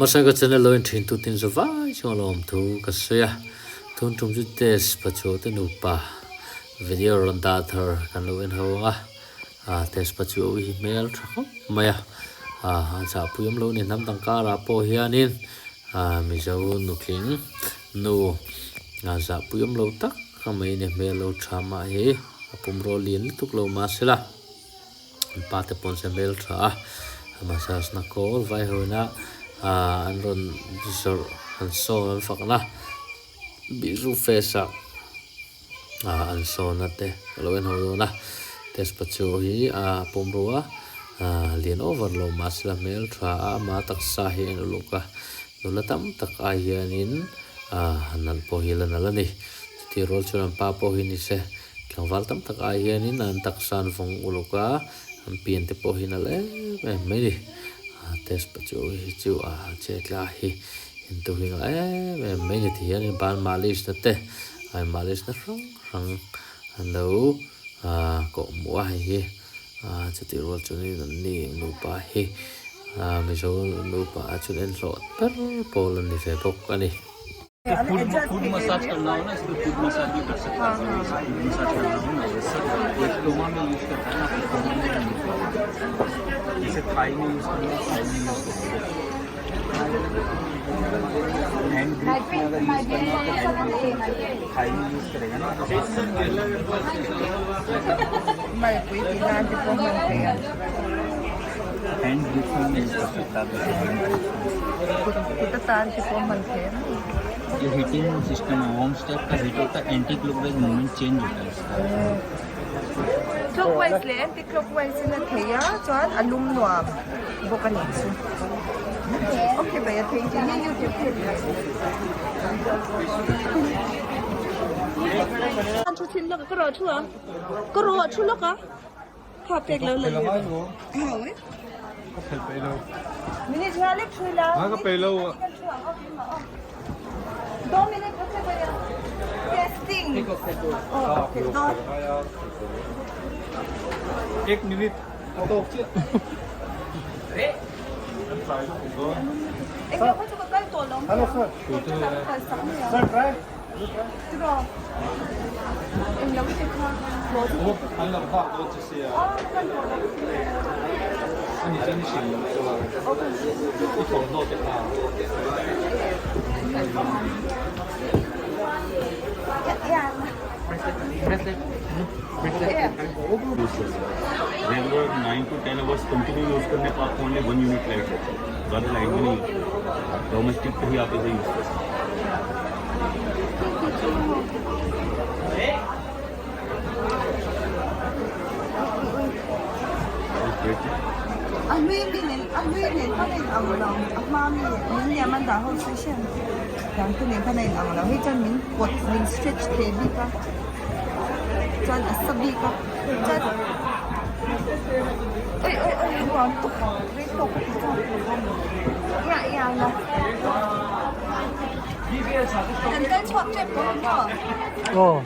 Hmasa ka channel lo en thin tu tin zavai chuan a lawm thu ka sawi a, tun tum chu test pachuau te nupa video rawn dah thar kan lo en ho ang a, ah test pachuau hi hmel tha khawp mai a, ah a chahpui awm lo ni hnam dang karah pawh hianin ah mizo nutling nu ah zahpui awm lo tak a mai ni hmel lo tha mah hi a pumraw lian lutuk lo mahsela. An pa te pawn se hmel tha a, a massage na kawl vai ho ina ah an rawn zawrh an sawn an fakna bizu face ah ah an sawn a te ka lo en ho dawn a test pachu hi a pawm ru a ah lian over lo mahse la hmel tha a ama taksa hi a en uluk a nula tam tak ai hianin ah nalh pawh hi la nalh a ni chutih rual chuan an pa pawh hi ni se. Tlangval tam tak ai hianin an taksa an vawng uluk a, an pian te pawh hi nalh em em mai ni. Test pa chu hi chu a che tla hi intu hi nalh em em mai ni ti hianin ban malis na te ai malis na hrang hrang an lo kawh hmuh a hei hi chutih rual chuanin an ni nupa hi Mizo nupa ah chuan en hlawh ber pawl an ni ve bawk a ni. Foot foot massage करना हो ना इसमें foot massage भी कर सकते हैं foot massage करना हो ना ये स्टोमा में यूज करता है ना स्टोमा में यूज करता है जैसे थाई में यूज करना थाई में यूज करते हैं हैंड ग्रिप में अगर यूज करना हो तो hand grip Thai में यूज करेगा ना तो हैंड ग्रिप में यूज कर सकता है ये हीटिंग सिस्टम है वार्म स्टेप का हीट होता है anti clockwise movement change होता है इसका। Clockwise leh anti clockwise in a thei a chuan a lum nuam bawk a nih chu. Okay bhaiya thank you YouTube Thu thin lawk a ka rawh thu ang ka rawh thu lawk a. Kha pek lo la le. Ka phel peih lo. Minute nga lek thui la. Ha ka peih lo. Do minute okay bhaiya. Testing. Oh, okay. Do. Ek minute a tawk chiah. Eng lo kha chu ka kal tawh lo. Hello sir. Sir try. Regular 9 to 10 hours continue use करने पर आपको only 1 unit light लगती है, ज़्यादा light भी नहीं use domestic पे ही आप इसे यूज़ कर सकते हैं। A hlui mi nen a hlui nen khan a in ang lo a hma mi min liam an dah ho chu hriat dan te nen khan a in ang lo hei chuan min pawt min stretch thei bik a chuan a sa bik a chuan oi oi oi nuam tawk rei tawk a ti chuan iah iah la kan kal chhuak tep tawh ang maw. Aw.